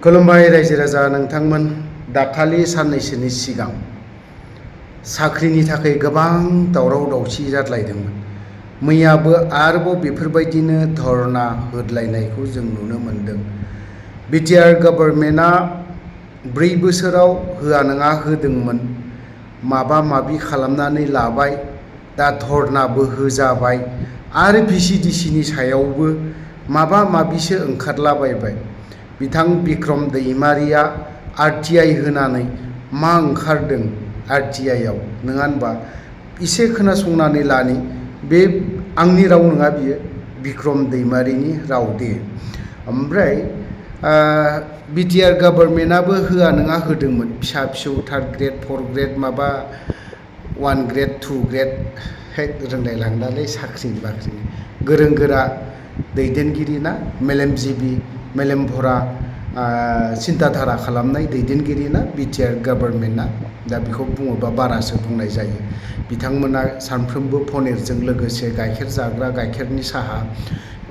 खुलुमबाय रायजो राजा नोंथांमोन दाखालि साननैसोनि सिगां साख्रिनि थाखाय गोबां दावराव दावसि जाद्लायदोंमोन। मैयाबो आरोबाव बेफोरबायदिनो धरना होद्लायनायखौ जों नुनो मोनदों। बिटिआर गभर्नमेन्टआ 4 बोसोराव होआ नङा होदोंमोन, माबा माबि खालामनानै लाबाय, दा धरनाबो होजाबाय आरो भिसिडिसिनि सायावबो माबा माबिसो ओंखारलाबायबाय। बिथां बिक्रम दैमारिया आरटिआइ होनानै मा ओंखारदों आरटिआइआव नङा होनबा? एसे खोनासंनानै लानि, बे आंनि राव नङा, बियो बिक्रम दैमारिनि राव दे। ओमफ्राय बिटिआर गभर्नमेन्टआबो होआ नङा होदोंमोन, फिसा फिसौ 3rd ग्रेड 4th ग्रेड माबा 1 ग्रेड 2 ग्रेड रोंलायलांलालै साख्रिनि बाख्रिनि गोरों गोरा दैदेनगिरि ना, मेलेमजिबि मेलेम भरा सिन्ताधारा खालामनाय दैदेनगिरि ना बिटिआर गभर्नमेन्टआ। दा बेखौ बुङोबा बारासो बुंनाय जायो। बिथांमोना सानफ्रोमबो पनिरजों लोगोसे गाइखेर जाग्रा, गाइखेरनि साहा,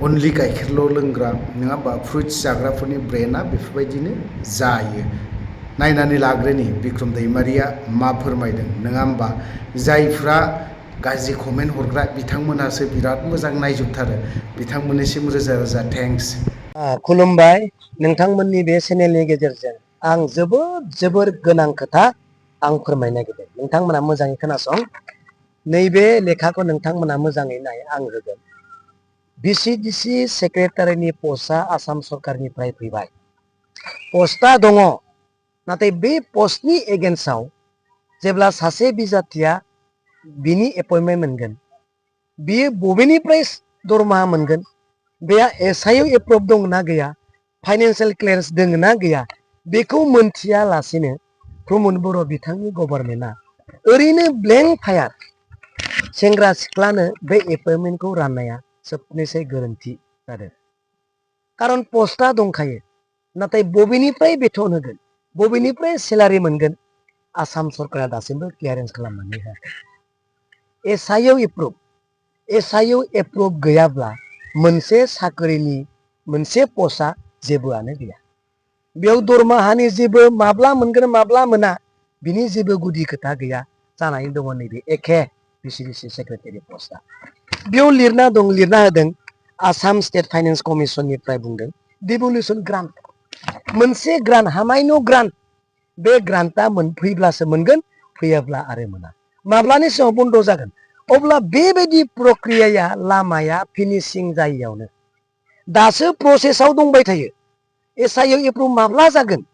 अनलि गाइखेरल' लोंग्रा नङा होमबा? फ्रुइट्स जाग्राफोरनि ब्रेन्डआ बेफोरबायदिनो जायो। नायनानै लाग्रोनि बिक्रम दैमारिया मा फोरमायदों नङा होमबा? जायफ्रा गाज्रि कमेन्ट हरग्रा बिथांमोनहासो बिराद मोजां नायजोबथारो। बिथांमोननिसिम रोजा रोजा थेंक्स। खुलुमबाय नोंथांमोननि बे चेनेलनि गेजेरजों आं जोबोर गोनां खोथा आं फोरमायनो नागिरदों। नोंथांमोना मोजाङै खोनासं। नैबे लेखाखौ नोंथांमोना मोजाङै नाय, आं होगोन। भिसिडिसि सेक्रेटारिनि पस्टआ आसाम सरकारनिफ्राय फैबाय। पस्टआ दङ, नाथाय बे पस्टनि एगेन्स्टआव जेब्ला सासे बिजाथिया बिनि एपइन्टमेन्ट मोनगोन, बियो बबेनिफ्राय दरमाहा मोनगोन, बेहा एसआइअ एप्रुभ दं ना गैया, फाइनान्सियेल क्लियारेन्स दङ ना गैया, बेखौ मोनथियालासिनो प्रमद बर' बिथांनि गभर्नमेन्टआ ओरैनो ब्लेंक फायार सेंग्रा सिख्लानो बे एपइन्टमेन्टखौ राननाया सबनिसाय गोरोन्थि जादों। खारन पस्टआ दंखायो, नाथाय बबेनिफ्राय बेथन होगोन, बबेनिफ्राय सेलारि मोनगोन, आसाम सरकारा दासिमबो क्लियारेन्स खालामनानै होआखै। एसआइअ एप्रुभ गैयाब्ला मोनसे साख्रिनि मोनसे पस्टआ जेबोआनो गैया। बेयाव दरमाहानि जेबो माब्ला मोनगोन माब्ला मोना बिनि जेबो गुदि खोथा गैया जानानै दङ नैबे एखे भिसिडिसि सेक्रेटारि पस्टआ। बेयाव लिरना होदों आसाम स्टेट फाइनेन्स कमिसननिफ्राय बुंदों डिभल्युसन ग्रान्ट, मोनसे ग्रान्ट, हामायन' ग्रान्ट, बे ग्रान्टआ फैब्लासो मोनगोन, फैयाब्ला आरो मोना। माब्लानि समाव बन्द जागोन? अब्ला बेबायदि प्रक्रियाया लामाया फिनिशिं जायैयावनो दासो प्रसेसआव दंबाय थायो। एसआइअ एप्रुभ माब्ला जागोन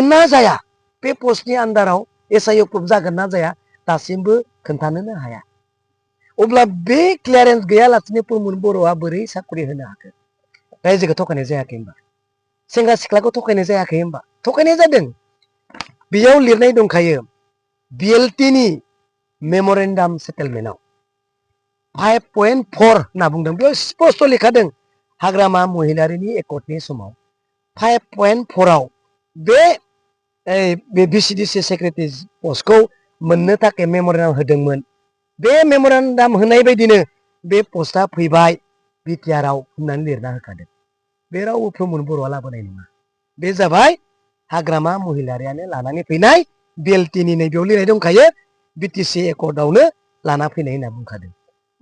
ना जाया, बे पस्टनि आन्दाराव एसआइअ एप्रुभ जागोन ना जाया दासिमबो खोन्थानोनो हाया। अब्ला बे क्लियारेन्स गैयालासिनो प्रमद बर'आ बोरै साख्रि होनो हाखो? रायजोखौ थगायनाय जायाखै होनबा? सेंग्रा सिख्लाखौ थगायनाय जायाखै होनबा? थगायनाय जादों। बेयाव लिरनाय दंखायो बिएलटिनि मेम'रेन्डाम सेटेलमेन्टआव 5.4 होनना बुंदों। बेयाव स्पष्ट लिखादों हाग्रामा महिलारिनि एकर्डनि समाव 5.4 आव बे भिसिडिसि सेक्रेटारि पस्टखौ मोननो थाखाय मेम'रेन्डाम होदोंमोन। बे मेम'रेन्डाम होनाय बायदिनो बे पस्टआ फैबाय बिटिआरआव होननानै लिरना होखादों। बे रावबो प्रमद बर'आ लाबोनाय नङा। बे जाबाय हाग्रामा महिलारियानो लानानै फैनाय बिएलटिनि नैबेयाव लिरनाय दंखायो बिटिसि एकर्डआवनो लाना फैनाय होनना बुंखादों।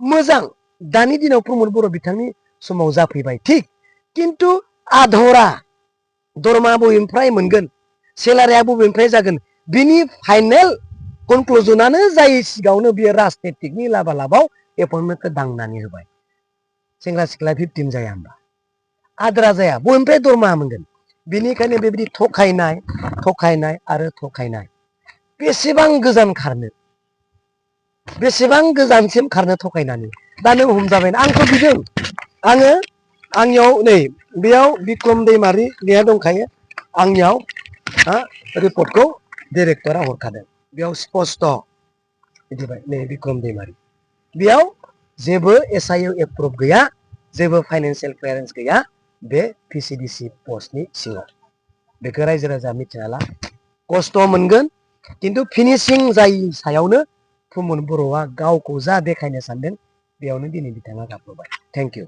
मोजां, दानि दिनाव प्रमद बर' बिथांनि समाव जाफैबाय थिग, किन्तु आधरा दरमा बबेनिफ्राय मोनगोन, सेलारिया बबेनिफ्राय जागोन, बिनि फाइनेल कनक्लुजनानो जायै सिगाङावनो बियो राजनितिकनि लाबालाबाव एपइन्टमेन्टखौ दांनानै होबाय। सेंग्रा सिख्ला भिक्टिम जाया होनबा? आद्रा जाया, बबेनिफ्राय दरमाहा मोनगोन? बेनिखायनो बेबायदि थखायनाय आरो थखायनाय बेसेबां गोजान खारनो, बेसेबां गोजानसिम खारनो थखायनानै? दा नों हमजाबायना? आंखौ बिदों, आंनियाव नै बेयाव बिक्रम दैमारि लिरना दंखायो, आंनियाव रिपर्टखौ डिरेक्टरा हरखादों। बेयाव स्पष्ट बिदिबाय नै बिक्रम दैमारि, बेयाव जेबो एसआइअ एप्रुभ गैया, जेबो फाइनान्सियेल क्लियारेन्स गैया बे भिसिडिसि पस्टनि सिङाव। बेखौ रायजो राजा मिथिना ला। खस्थ' मोनगोन, किन्तु फिनिशिं जायि सायावनो प्रमद बर'आ गावखौ जा देखायनो सानदों बेयावनो दिनै बिथाङा गाबबोबाय। Thank you.